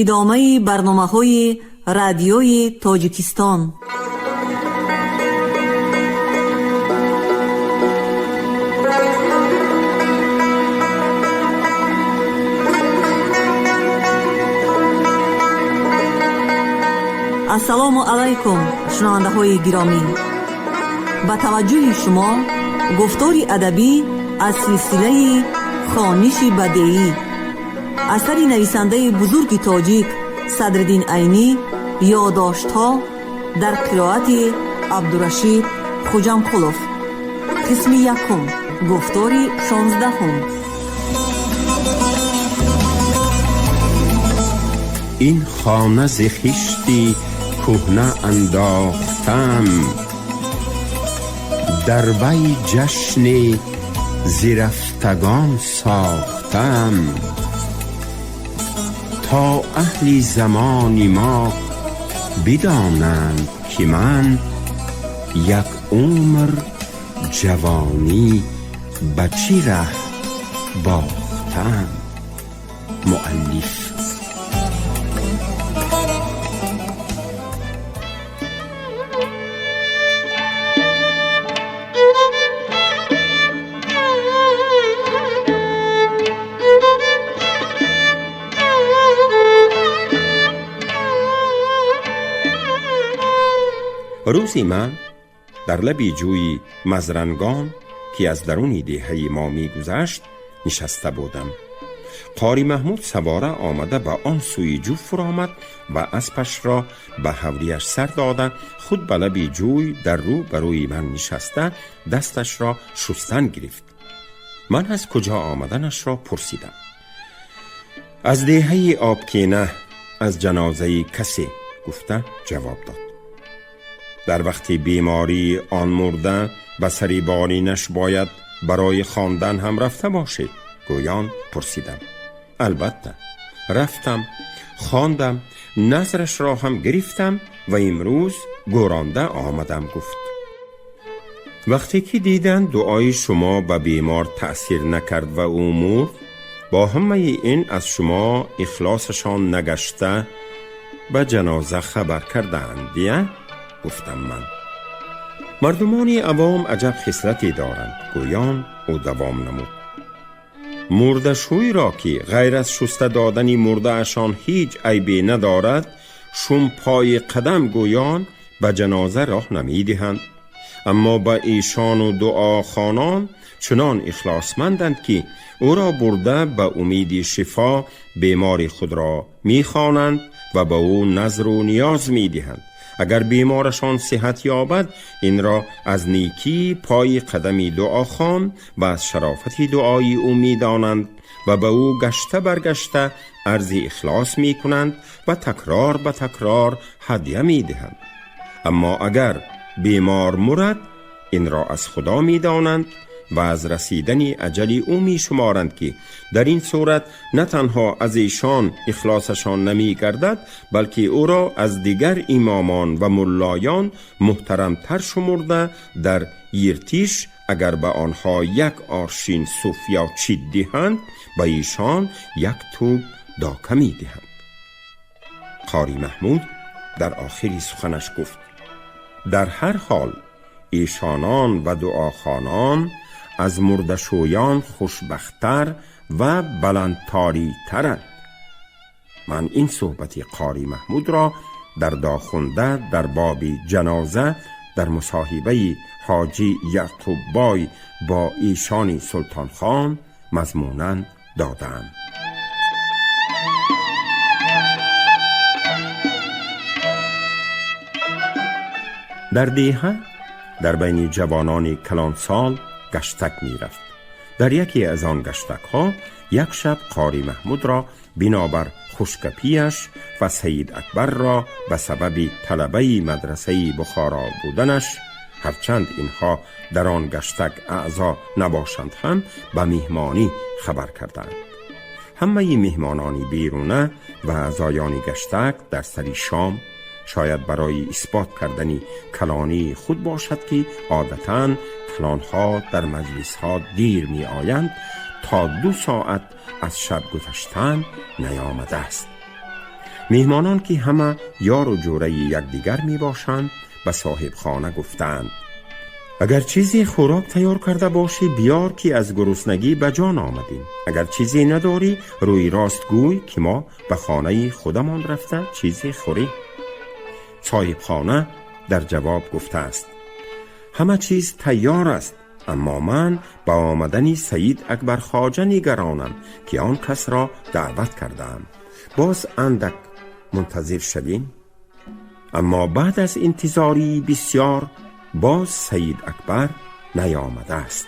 Идомаи барномаҳои Радиои Тоҷикистон. Ассалому алайкум, шунавандаҳои гиромӣ! Ба таваҷҷӯҳи шумо гуфтори адабӣ аз силсилаи «Хониши бадеӣ», асари нависандаи бузурги тоҷик Садриддин Айнӣ, «Ёдоштҳо», дар қироати Абдурашид Хуҷамқулов. Қисми якум, гуфтори 16-ум. Ин хона зи хишти кӯҳна андохтам, дар вай ҷашни зирафтагон сохтам, то аҳли замони мо бидонанд, ки ман як умр ҷавонӣ ба чӣ раҳ бохтам. Муаллиф. Рӯзе ман дар лаби ҷӯи Мазрангон, ки аз даруни деҳаи мо мегузашт, нишаста будам. Қори Маҳмуд савора омада, ба он сӯи ҷӯ фуромад ва аспашро ба ҳавлияш сар дода, худ ба лаби ҷӯй дар рӯ ба рӯи ман нишаста, дасташро шустан гирифт. Ман аз куҷо омаданашро пурсидам. Аз деҳаи Обкина, аз ҷанозаи касе, гуфта ҷавоб дод. Дар вақти бемории он мурда ба сари боринаш бояд барои хондан ҳам рафта бошед, гӯён пурсидам. Албатта рафтам, хондам, назрашро ҳам гирифтам ва имрӯз гӯронда омадам, гуфт. Вақте ки диданд, дуои шумо ба бемор таъсир накард ва ӯ мурд, бо ҳамаи ин аз шумо ихлосашон нагашта, ба ҷаноза хабар кардаанд, ия? Гуфтам ман. Мардумони авом аҷаб хислате доранд, гӯён ӯ давом намуд. Мурдашӯйро, ки ғайр аз шуста додани мурдаашон ҳеҷ айбе надорад, шумпои қадам гӯён ба ҷаноза роҳ намедиҳанд, аммо ба эшону дуохонон чунон ихлосманданд, ки ӯро бурда, ба умеди шифо бемори худро мехонанд ва ба ӯ назру ниёз медиҳанд. Агар беморашон сиҳат ёбад, инро аз некии пои қадами дуохон ва аз шарофати дуои ӯ медонанд ва ба ӯ гашта баргашта арзи ихлос мекунанд ва такрор ба такрор ҳадя медиҳанд. Аммо агар бемор мурад, инро аз Худо медонанд ва аз расидани аҷали ӯ мешуморанд, ки дар ин сурат на танҳо аз эшон ихлосашон намегардад, балки ӯро аз дигар имомон ва муллоён муҳтарамтар шумурда, дар Иртиш агар ба онҳо як аршин суф ё чит диҳанд, ба эшон як тӯб дока медиҳанд. Қори Маҳмуд дар охири суханаш гуфт: дар ҳар ҳол эшонон ва дуохонон аз мурдашӯён хушбахттар ва баландторитаранд. Ман ин суҳбати қори Маҳмудро дар Дохунда, дар боби ҷаноза, дар мусоҳибаи ҳоҷӣ Яъқуббой бо эшони Султонхон мазмунан додаам. Дар деҳа дар байни ҷавонони калонсол гаштак мерафт. Дар яке аз он гаштакҳо як шаб қори Маҳмудро бинобар хушгапияш ва Саид Акбарро ба сабаби талабаи мадрасаи Бухоро буданаш, ҳарчанд инҳо дар он гаштак аъзо набошанд ҳам, ба меҳмонӣ хабар карданд. Ҳамаи меҳмонони беруна ва аъзоёни гаштак дар сари шом, шояд барои исбот кардани калонии худ бошад, ки одатан калонҳо дар маҷлисҳо дир меоянд, то 2 соат аз шаб гузаштан наёмадааст. Меҳмонон, ки ҳама ёру ҷӯраи якдигар мебошанд, ба соҳибхона гуфтаанд: агар чизе хӯрок тайёр карда бошӣ, биёр, ки аз гуруснагӣ ба ҷон омадем. Агар чизе надорӣ, рӯи рост гӯй, ки мо ба хонаи худамон рафта чизе хӯрем. Соҳибхона дар ҷавоб гуфтааст: ҳама чиз тайёр аст, аммо ман ба омадани Саид Акбар Хоҷа нигаронам, ки он касро даъват кардаам. Боз андак мунтазир шавем. Аммо баъд аз интизории бисёр боз Саид Акбар наёмадааст.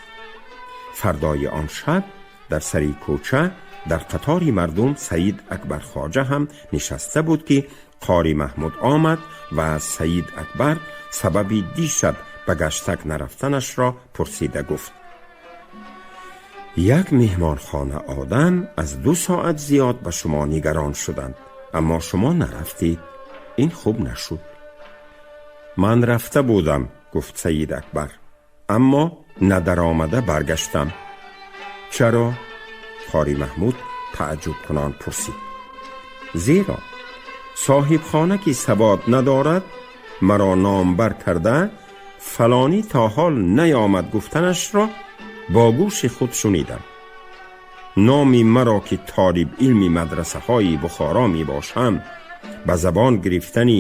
Фардои он шаб дар сари кӯча дар қатори мардум Саид Акбар Хоҷа ҳам нишаста буд, ки Қори Маҳмуд омад ва аз Саид Акбар сабаби дишаб ба гаштак нарафтанашро пурсида гуфт: як меҳмонхона одам аз 2 соат зиёд ба шумо нигарон шуданд, аммо шумо нарафтед. Ин хуб нашуд. Ман рафта будам, гуфт Саид Акбар, аммо надаромада баргаштам. Чаро? Қори Маҳмуд таъҷубкунон пурсид. Зеро соҳибхона, ки савод надорад, маро номбар карда фалонӣ то ҳол наёмад гуфтанашро бо гӯши худ шунидам. Номи маро, ки толиб илми мадрасаҳои Бухоро мебошам, ба забон гирифтани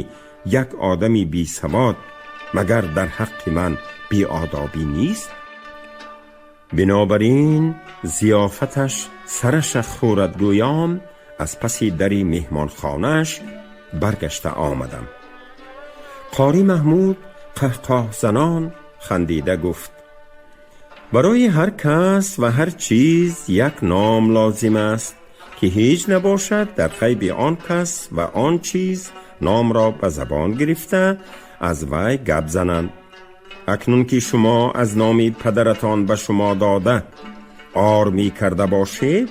як одами бисавод магар дар ҳаққи ман беодобӣ нест? Бинобар ин зиёфаташ сараша хӯрад гӯён аз паси дари меҳмонхонааш баргашта омадам. Қори Маҳмуд қаҳқоҳзанон хандида гуфт: барои ҳар кас ва ҳар чиз як ном лозим аст, ки ҳеҷ набошад дар ғайби он кас ва он чиз номро ба забон гирифта аз вай гап зананд. Акнун ки шумо аз номи падаратон ба шумо дода ор мекарда бошед,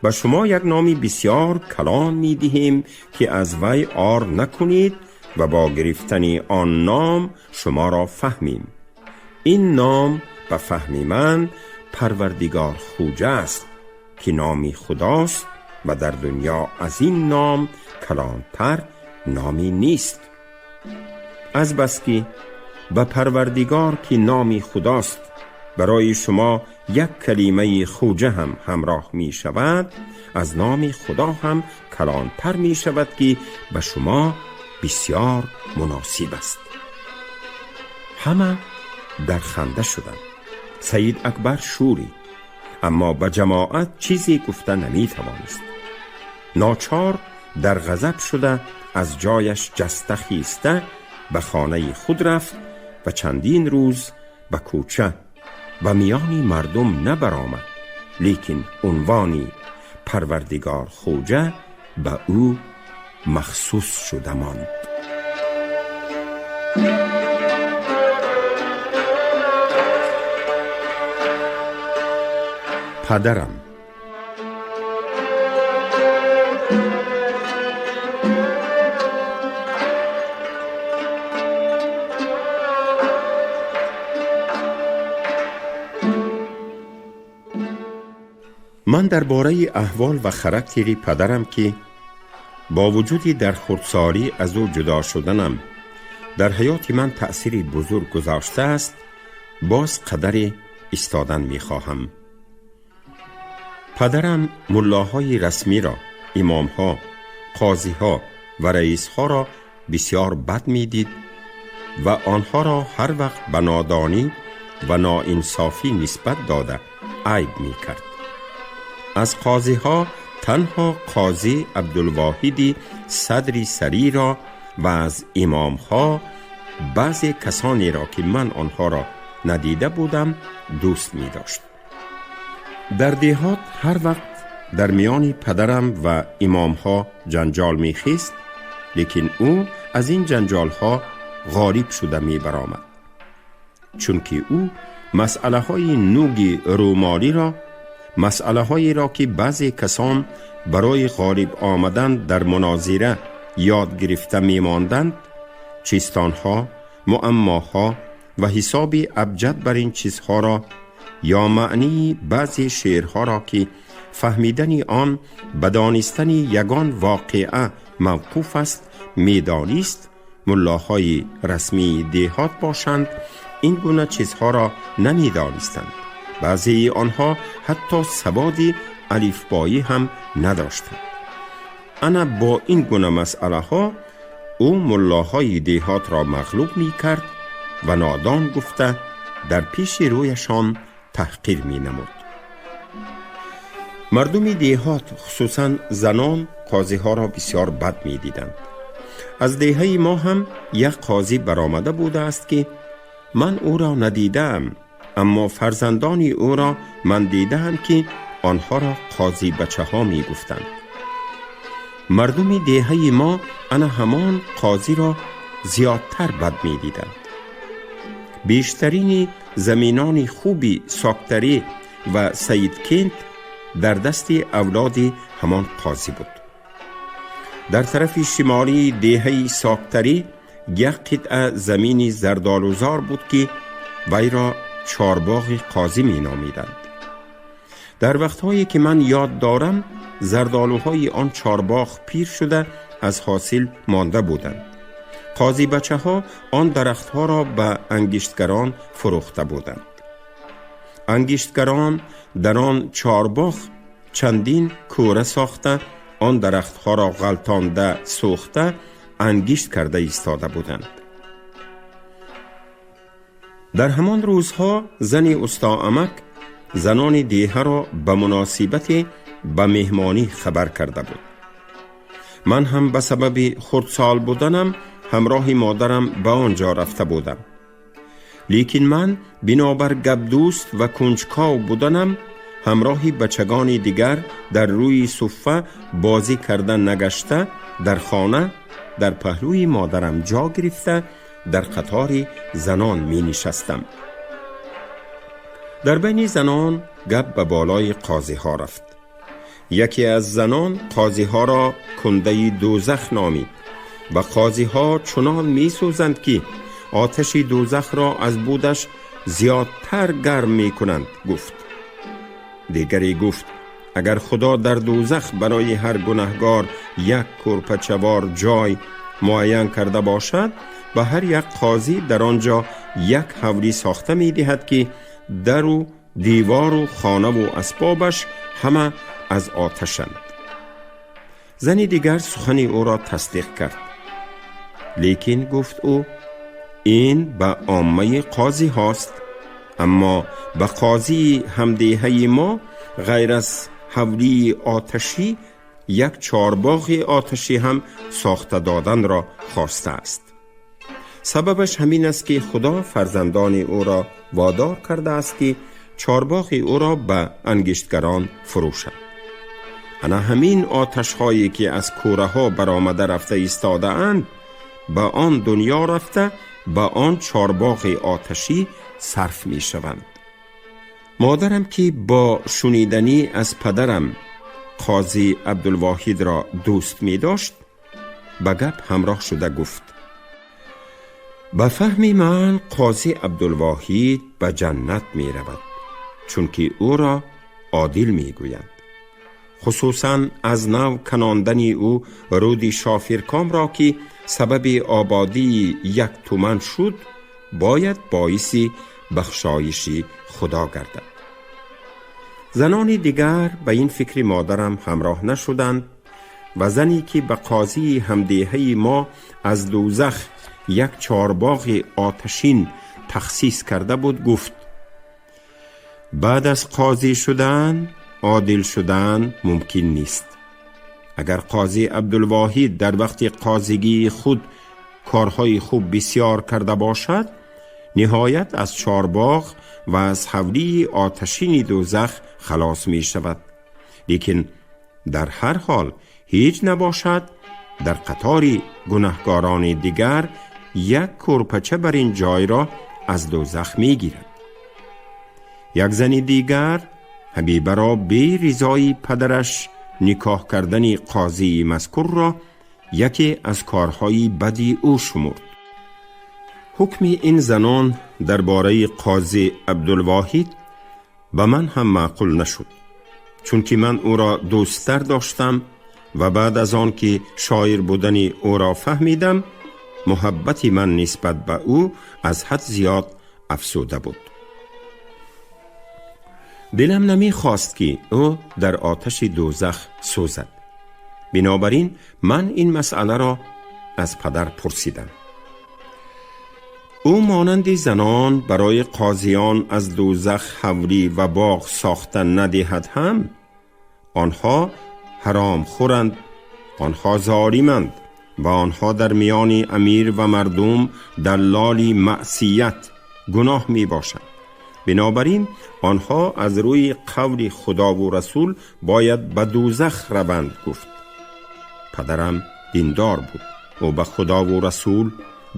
ба шумо як номи бисёр калон медиҳем, ки аз вай ор накунед ва бо гирифтани он ном шуморо фаҳмем. Ин ном ба фаҳми ман Парвардигор Хуҷа аст, ки номи Худост ва дар дунё аз ин ном калонтар номе нест. Аз бас ки ба Парвардигор, ки номи Худост, барои шумо як калимаи Хуҷа ҳам ҳамроҳ мешавад, аз номи Худо ҳам калонтар мешавад, ки ба шумо бисёр муносиб аст. Ҳама дар ханда шуданд. Саид Акбар шӯрид, аммо ба ҷамоат чизе гуфта наметавонист. Ночор дар ғазаб шуда аз ҷояш ҷаста хиста ба хонаи худ рафт ва чандин рӯз ба кӯча ба миёни мардум набаромад, лекин унвони Парвардигор Хуҷа ба ӯ махсус шуда монд. Падарам. Ман дар бораи аҳвол ва характери падарам, ки бо вуҷуди дар хурдсолӣ аз ӯ ҷудо шуданам дар ҳаёти ман таъсири бузург гузоштааст, боз қадаре истодан мехоҳам. Падарам муллоҳои расмиро, имомҳо, қозиҳо ва раисҳоро бисёр бад медид ва онҳоро ҳар вақт ба нодонӣ ва ноинсофӣ нисбат дода айб мекард. Аз қозиҳо танҳо қозӣ Абдулвоҳиди Садри Сариро ва аз имомҳо баъзе касонеро, ки ман онҳоро надида будам, дӯст медошт. Дар деҳот ҳар вақт дар миёни падарам ва имомҳо ҷанҷол мехист, лекин ӯ аз ин ҷанҷолҳо ғолиб шуда мебаромад, чунки ӯ масъалаҳои нуги рӯмолиро, масъалаҳоеро, ки баъзе касон барои ғолиб омадан дар мунозира ёд гирифта мемонданд, чистонҳо, муаммоҳо ва ҳисоби абҷад бар ин чизҳоро ё маънии баъзе шеърҳоро, ки фаҳмидани он ба донистани ягон воқеа мавқуф аст медонист, муллоҳои расмии деҳот бошанд, ин гуна чизҳоро намедонистанд. Баъзеи онҳо ҳатто саводи алифбоӣ ҳам надоштанд. Ана бо ин гуна масъалаҳо ӯ муллоҳои деҳотро мағлуб мекард ва нодон гуфта дар пеши рӯяшон таҳқир менамуд. Мардуми деҳот, хусусан занон, қозиҳоро бисёр бад медиданд. Аз деҳаи мо ҳам як қозӣ баромада будааст, ки ман ӯро надидаам, аммо фарзандони ӯро ман дидаам, ки онҳоро қозибачаҳо мегуфтанд. Мардуми деҳаи мо ана ҳамон қозиро зиёдтар бад медиданд. Бештарини заминони хуби Соктарӣ ва Саидкент дар дасти авлоди ҳамон қозӣ буд. Дар тарафи шимолии деҳаи Соктарӣ як қитъа замини зардолузор буд, ки вайро чорбоғи қозӣ меномиданд. Дар вақтҳое ки ман ёд дорам, зардолуҳои он чорбоғ пир шуда, аз ҳосил монда буданд. Қозибачаҳо он дарахтҳоро ба ангиштгарон фурӯхта буданд. Ангиштгарон дар он чорбоғ чандин кӯра сохта, он дарахтҳоро ғалтонда, сӯхта, ангишт карда истода буданд. Дар ҳамон рӯзҳо зани устоамак занони деҳаро ба муносибате ба меҳмонӣ хабар карда буд. Ман ҳам ба сабаби хурдсол буданам ҳамроҳи модарам ба он ҷо рафта будам. Лекин ман бинобар гапдӯст ва кунҷков буданам ҳамроҳи бачагони дигар дар рӯи суффа бозӣ карда нагашта, дар хона дар паҳлӯи модарам ҷо гирифта, дар қатори занон менишастам. Дар байни занон гап ба болои қозиҳо рафт. Яке аз занон қозиҳоро кундаи дӯзах номид ва қозиҳо чунон месӯзанд, ки оташи дӯзахро аз будаш зиёдтар гарм мекунанд, гуфт. Дигаре гуфт: агар Худо дар дӯзах барои ҳар гунаҳгор як кӯрпачавор ҷой муайян карда бошад, ба ҳар як қозӣ дар он ҷо як ҳавлӣ сохта медиҳад, ки дару девору хонаву асбобаш ҳама аз оташанд. Зани дигар сухани ӯро тасдиқ кард, лекин гуфт ӯ: ин ба оммаи қозиҳост, аммо ба қозии ҳамдеҳаи мо ғайр аз ҳавлии оташӣ як чорбоғи оташӣ ҳам сохта доданро хостааст. Сабабаш ҳамин аст, ки Худо фарзандони ӯро водор кардааст, ки чорбоғи ӯро ба ангиштгарон фурӯшад. Ана ҳамин оташҳое, ки аз кӯраҳо баромада рафта истодаанд, ба он дунё рафта, ба он чорбоғи оташӣ сарф мешаванд. Модарам, ки бо шуниданӣ аз падарам қозӣ Абдулвоҳидро дӯст медошт, ба гап ҳамроҳ шуда гуфт: ба фаҳми ман, қозӣ Абдулвоҳид ба ҷаннат меравад, чунки ӯро одил мегӯянд. Хусусан аз нав канондани ӯ рӯди Шофиркомро, ки сабаби ободии як туман шуд, бояд боиси бахшоиши Худо гардад. Занони дигар ба ин фикри модарам ҳамроҳ нашуданд ва зане, ки ба қозии ҳамдеҳаи мо аз дӯзах як чорбоғи оташин тахсис карда буд, гуфт: баъд аз қозӣ шудан одил шудан мумкин нест. Агар қозӣ Абдулвоҳид дар вақти қозигии худ корҳои хуб бисёр карда бошад, ниҳоят аз чорбоғ ва аз ҳавлии оташини дӯзах халос мешавад, лекин дар ҳар ҳол ҳеҷ набошад, дар қатори гунаҳгорони дигар як кӯрпача бар ин ҷойро аз дӯзах мегирад. Як зани дигар Ҳабибаро бе ризои падараш никоҳ кардани қозии мазкурро яке аз корҳои бади ӯ шумурд. Ҳукми ин занон дар бораи қозӣ Абдулвоҳид ба ман ҳам маъқул нашуд, чунки ман ӯро дӯсттар доштам. ва баъд аз он ки шоир будани ӯро фаҳмидам, муҳаббати ман нисбат ба ӯ аз ҳад зиёд афзуда буд. Дилам намехост, ки ӯ дар оташи дӯзах сӯзад. Бинобар ин ман ин масъаларо аз падар пурсидам. Ӯ монанди занон барои қозиён аз дӯзах ҳавлӣ ва боғ сохта надиҳад ҳам, онҳо ҳаром хӯранд, онҳо золиманд ва онҳо дар миёни амир ва мардум даллоли маъсият, гуноҳ мебошанд. Бинобар ин онҳо аз рӯи қавли Худову Расул бояд ба дӯзах раванд, гуфт. Падарам диндор буд. Ӯ ба Худову Расул,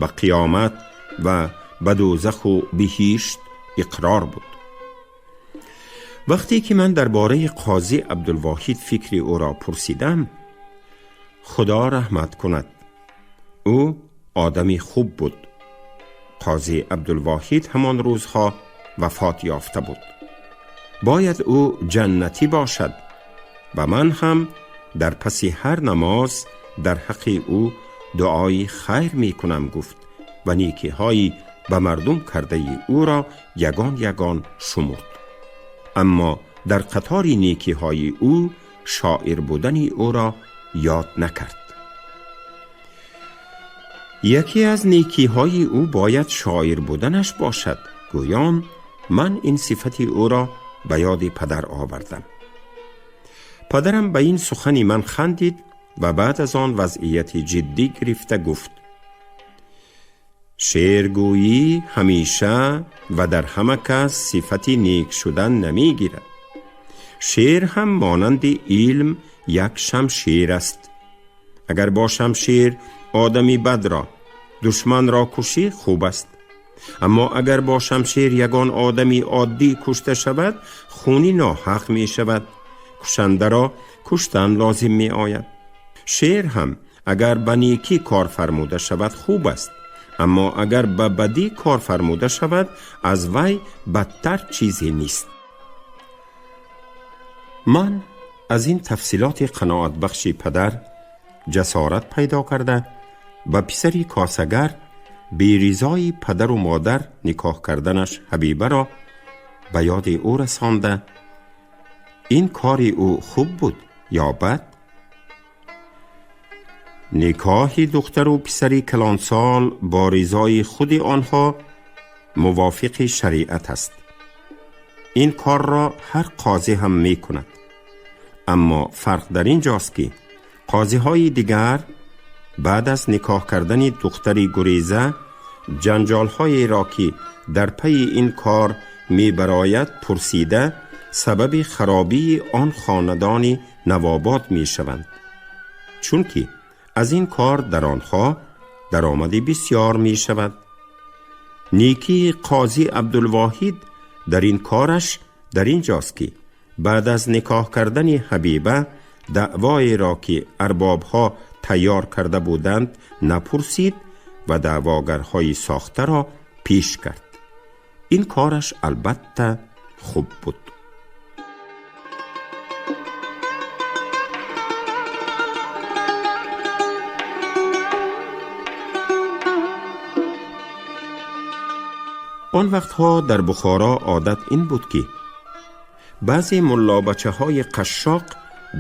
ба қиёмат ва ба дӯзаху биҳишт иқрор буд. Вақте ки ман дар бораи қозӣ Абдулвоҳид фикри ӯро пурсидам, Худо раҳмат кунад, ӯ одами хуб буд. Қозӣ Абдулвоҳид ҳамон рӯзҳо вафот ёфта буд. Бояд ӯ ҷаннатӣ бошад ва ман ҳам дар паси ҳар намоз дар ҳаққи ӯ дуои хайр мекунам, гуфт ва некиҳои ба мардум кардаи ӯро ягон ягон шумурд. Аммо дар қатори некиҳои ӯ шоир будани ӯро ёд накард. Яке аз некиҳои ӯ бояд шоир буданаш бошад, гӯён ман ин сифати ӯро ба ёди падар овардам. Падарам ба ин сухани ман хандид ва баъд аз он вазъияти ҷиддӣ гирифта гуфт: шеъргӯӣ ҳамеша ва дар ҳама кас сифати нек шудан намегирад. Шеър ҳам монанди илм як шамшер аст. Агар бо шамшер одами бадро, душманро кушӣ, хуб аст. Аммо агар бо шамшер ягон одами оддӣ кушта шавад, хуни ноҳақ мешавад, кушандаро куштан лозим меояд. Шеър ҳам агар ба некӣ кор фармуда шавад, хуб аст, аммо агар ба бадӣ кор фармуда шавад, аз вай бадтар чизе нест. Ман аз ин тафсилоти қаноатбахши падар ҷасорат пайдо карда, ба писари косагар беризои падару модар никоҳ карданаш Ҳабибаро ба ёди ӯ расонда, ин кори ӯ хуб буд ё бад? Никоҳи духтару писари калонсол бо ризои худи онҳо мувофиқи шариат аст. Ин корро ҳар қозӣ ҳам мекунад. Аммо фарқ дар ин ҷост, ки қозиҳои дигар баъд аз никоҳ кардани духтари гуреза ҷанҷолҳоеро, ки дар пайи ин кор мебарояд, пурсида, сабаби харобии он хонадони навобод мешаванд, чунки аз ин кор дар онҳо даромади бисьёр мешавад. Некии қозӣ Абдулвоҳид дар ин кораш дар ин ҷост, ки баъд аз никоҳ кардани Ҳабиба даъвоеро, ки арбобҳо тайёр карда буданд, напурсид ва даъвогарҳои сохтаро пеш кард. Ин кораш албатта хуб буд. Он вақтҳо дар Бухоро одат ин буд, ки баъзе муллобачаҳои қашшоқ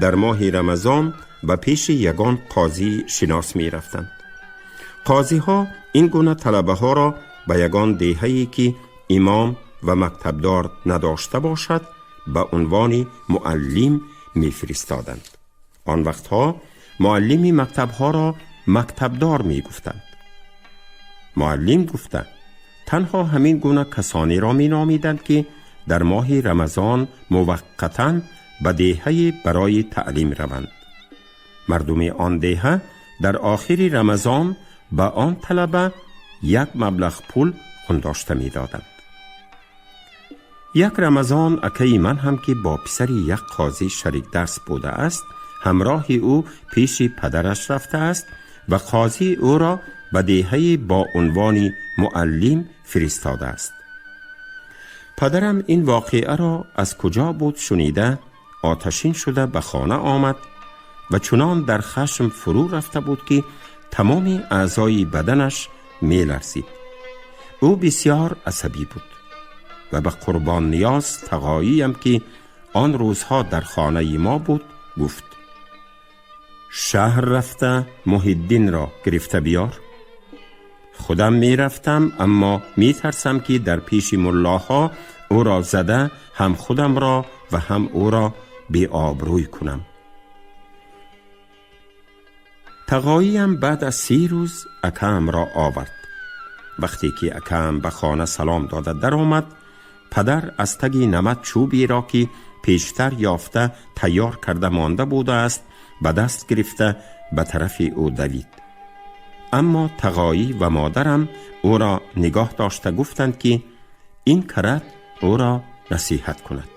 дар моҳи Рамазон ба пеши ягон қозӣ шинос мерафтанд. Қозиҳо ин гуна талабаҳоро ба ягон деҳае, ки имом ва мактабдор надошта бошад, ба унвони муаллим мефиристоданд. Он вақтҳо муаллими мактабҳоро мактабдор мегуфтанд. Муаллим гуфта танҳо ҳамин гуна касонеро меномиданд, ки дар моҳи Рамазон муваққатан ба деҳае барои таълим раванд. Мардуми он деҳа дар охири Рамазон ба он талаба як маблағ пул хундошта медоданд. Як Рамазон акаи ман ҳам, ки бо писари як қозӣ шарикдарс будааст, ҳамроҳи ӯ пеши падараш рафтааст ва қозӣ ӯро ба деҳае бо унвони муаллим фиристодааст. Падарам ин воқеаро аз куҷо буд шунида, оташин шуда ба хона омад. و چنان در خشم فرو رفته بود که تمام اعضای بدنش می لرزید. او بسیار عصبی بود و به قربان نیاز تقاییم که آن روزها در خانه ما بود گفت: شهر رفته محی‌الدین را گرفته بیار. خودم می رفتم، اما می ترسم که در پیش ملاها او را زده هم خودم را و هم او را بی آبروی کنم. تقاییم بعد از 3 روز اکم را آورد. وقتی که اکم به خانه سلام داده در آمد، پدر از تگی نمد چوبی را که پیشتر یافته تیار کرده مانده بوده است به دست گرفته به طرف او دوید. اما تقایی و مادرم او را نگاه داشته گفتند که این کرد او را نصیحت کند.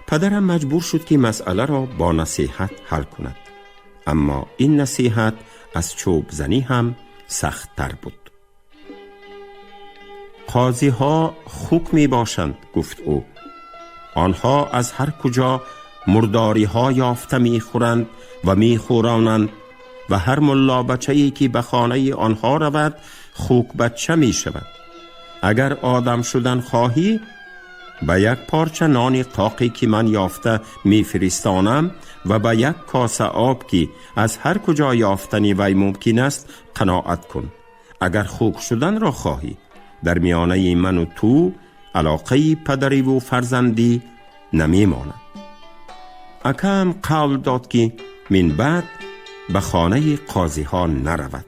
پدرم مجبور شد که مسئله را با نصیحت حل کند، اما این نصیحت از چوب زنی هم سخت تر بود. قاضی ها خوک می باشند، گفت او. آنها از هر کجا مرداری ها یافته می خورند و می خورانند و هر ملا بچه‌ای که به خانه آنها رود خوک بچه می شود. اگر آدم شدن خواهی به یک پارچه نان قاقی که من یافته می فرستانم و به یک کاسه آب که از هر کجا یافتنی وی ممکن است قناعت کن. اگر خوک شدن را خواهی در میانه من و تو علاقه پدری و فرزندی نمی ماند. اکم قول داد که من بعد به خانه قاضی ها نرود.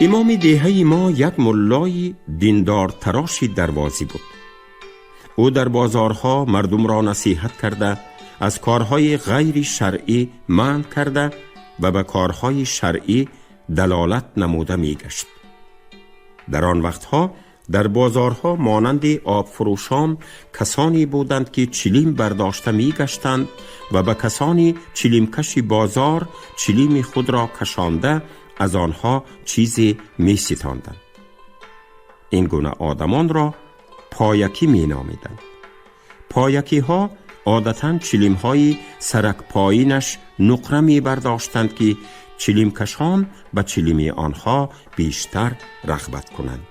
امام دهه ما یک ملای دیندار تراشی دروازی بود. او در بازارها مردم را نصیحت کرده، از کارهای غیر شرعی منع کرده و به کارهای شرعی دلالت نموده می گشت. در آن وقتها در بازارها مانند آب فروشان کسانی بودند که چلیم برداشته می گشتند و به کسانی چلیم کش بازار چلیم خود را کشانده از آنها چیزی می ستاندند. این گونه آدمان را پایکی می نامیدند. پایکی ها عادتاً چلیم های سرک پایینش نقره می برداشتند که چلیم کشان به چلیم آنها بیشتر رغبت کنند.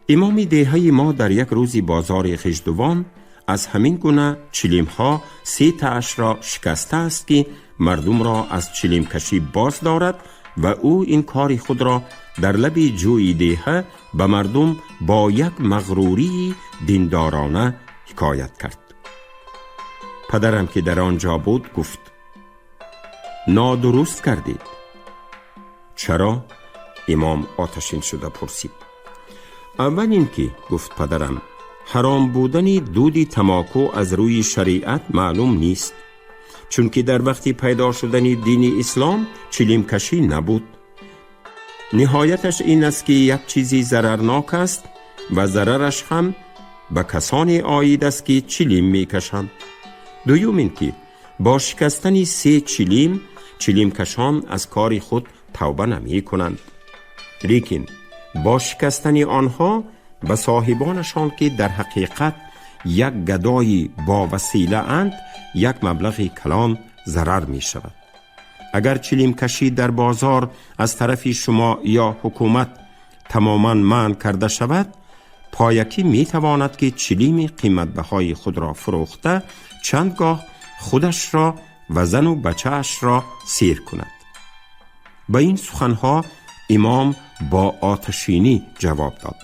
امام دهه ما در یک روزی بازار خشدوان از همین گونه چلیم ها 3 تاش را شکسته است که مردم را از چلیم کشی باز دارد و او این کار خود را در لب جوی دهه به مردم با یک مغروری دیندارانه حکایت کرد. پدرم که در آنجا بود گفت: نادرست کردید. چرا؟ امام آتشین شده پرسید. اول اینکه، گفت پدرم، حرام بودن دود تماکو از روی شریعت معلوم نیست، چون که در وقتی پیدا شدن دین اسلام چلیم کشی نبود. نهایتش این است که یک چیزی ضررناک است و ضررش هم به کسانی عاید است که چلیم میکشند. دوم این که با شکستن 3 چلیم، چلیم کشان از کار خود توبه نمی کنند. لیکن با شکستن آنها به صاحبانشان که در حقیقت یک گدای با وسیله اند، یک مبلغ کلان ضرر می شود. اگر چلیم کشی در بازار از طرف شما یا حکومت تماما منع کرده شود، پایکی می تواند که چلیم قیمت بهای خود را فروخته چندگاه خودش را و زن و بچه اش را سیر کند. به این سخنها امام با آتشینی جواب داد: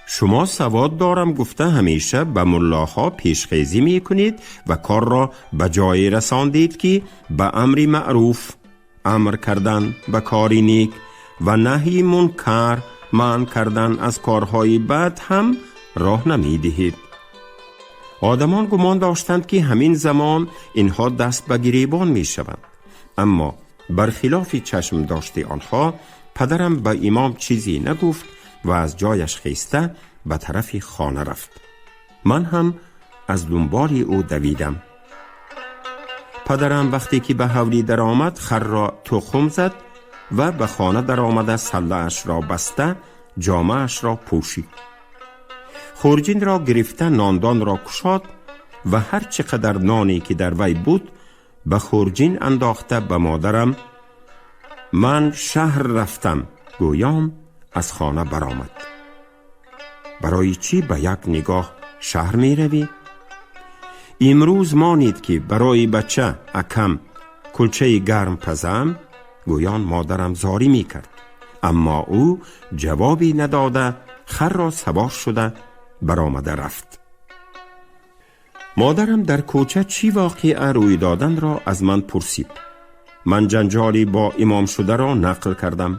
شما سواد دارم گفته همیشه به ملاها پیشخیزی می کنید و کار را به جای رساندید که به امر معروف امر کردن به کاری نیک و نهی منکر منع کردن از کارهای بد هم راه نمی دهید. آدمان گمان داشتند که همین زمان اینها دست به گریبان می شوند، اما برخلاف چشم داشته آنها پدرم به امام چیزی نگفت و از جایش خیسته به طرف خانه رفت. من هم аз дунболи ӯ давидам. Падарам вақте ки ба ҳавлӣ даромад, харро тухм зад ва ба хона даромада саллаашро баста, ҷомаашро пӯшид. Хурҷинро гирифта, нондонро кушод ва ҳар чӣ қадар ноне ки дар вай буд, ба хурҷин андохта, ба модарам: «Ман шаҳр рафтам», гӯён аз хона баромад. «Барои чӣ ба як нигоҳ шаҳр меравӣ? Имрӯз монед, ки барои бача акам кулчаи гарм пазам», гӯён модарам зорӣ мекард, аммо ӯ ҷавобе надода, харро савор шуда баромада рафт. Модарам дар кӯча чӣ воқеа рӯй доданро аз ман пурсид. Ман ҷанҷоли бо имом шударо нақл кардам,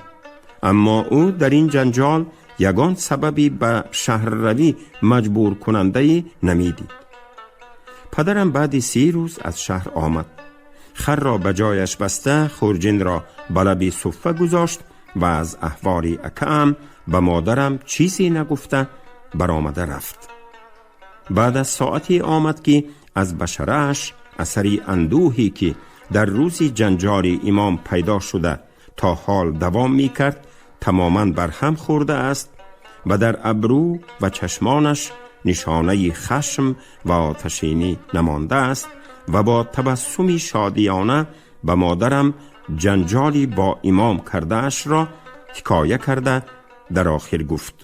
аммо ӯ дар ин ҷанҷол ягон сабаби ба шаҳрравӣ маҷбуркунандае намедид. Падарам баъди 30 рӯз аз шаҳр омад. Харро ба ҷояш баста, хурҷинро ба лаби суффа гузошт ва аз аҳволи акаам ба модарам чизе нагуфта баромада рафт. Баъд аз соате омад, ки аз башарааш асари андӯҳе, ки дар рӯзи ҷанҷоли имом пайдо шуда то ҳол давом мекард, тамоман барҳам хӯрда аст ва дар абрӯ ва чашмонаш нишонаи хашм ва оташинӣ намондааст ва бо табассуми шодиёна ба модарам ҷанҷоли бо имом кардаашро ҳикоя карда, дар охир гуфт: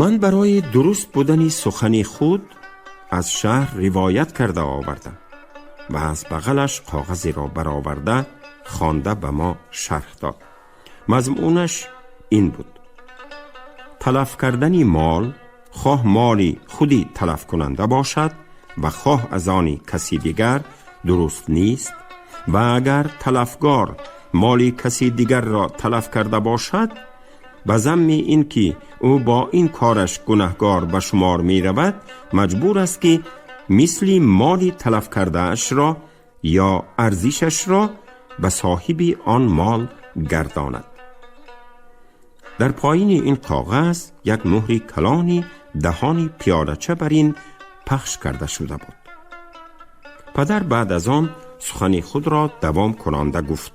«Ман барои дуруст будани сухани худ аз шаҳр ривоят карда овардам», ва аз бағалаш коғазеро бароварда, хонда ба мо шарҳ дод. Мазмунаш ин буд: талаф кардани мол, хоҳ моли худи талафкунанда бошад ва хоҳ аз они каси дигар, дуруст нест ва агар талафгор моли каси дигарро талаф карда бошад, ба замми ин ки ӯ бо ин кораш гунаҳгор ба шумор меравад, маҷбур аст, ки мисли моли талаф кардаашро ё арзишашро ба соҳиби он мол гардонад. Дар поини ин коғаз як муҳри калони даҳони пиёлача бар ин пахш карда шуда буд. Падар баъд аз он сухани худро давом кунонда гуфт: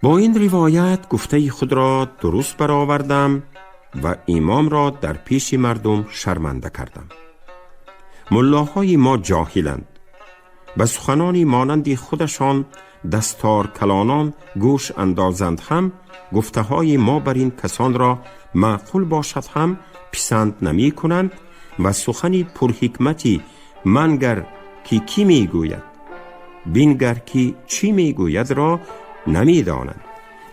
«Бо ин ривоят гуфтаи худро дуруст баровардам ва имомро дар пеши мардум шарманда кардам. Муллоҳои мо ҷоҳиланд, ба суханони монанди худашон дасторкалонон гӯш андозанд ҳам, гуфтаҳои мо бар ин касонро маъқул бошад ҳам, писанд намекунанд ва сухани пурҳикмати «Мангар, ки кӣ мегӯяд, бингар, ки чӣ мегӯяд»-ро намедонанд.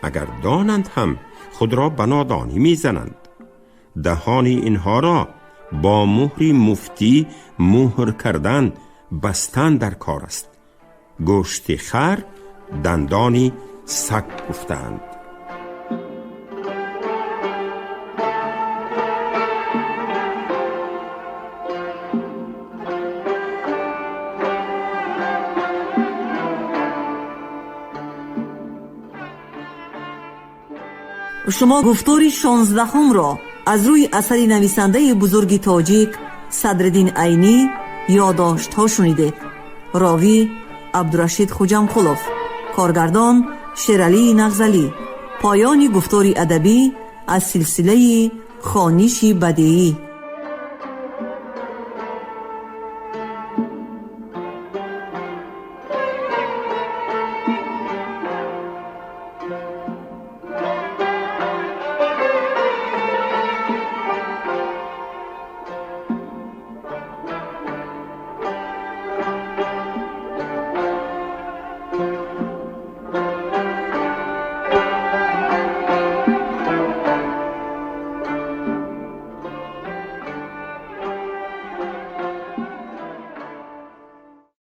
Агар донанд ҳам, худро ба нодонӣ мезананд. Даҳони инҳоро бо муҳри муфтӣ муҳр кардан, бастан дар кор аст. Гӯшти хар дандони саг гуфтаанд». Шумо гуфтори 16-ҳумро аз рӯи асари нависандаи бузурги тоҷик Садриддин Айнӣ «Ёдоштҳо» шунидед. Ровӣ Абдурашид Хуҷамқулов, коргардон Шералии Нағзалӣ. Поёни гуфтори адабӣ аз силсилаи «Хониши бадеӣ».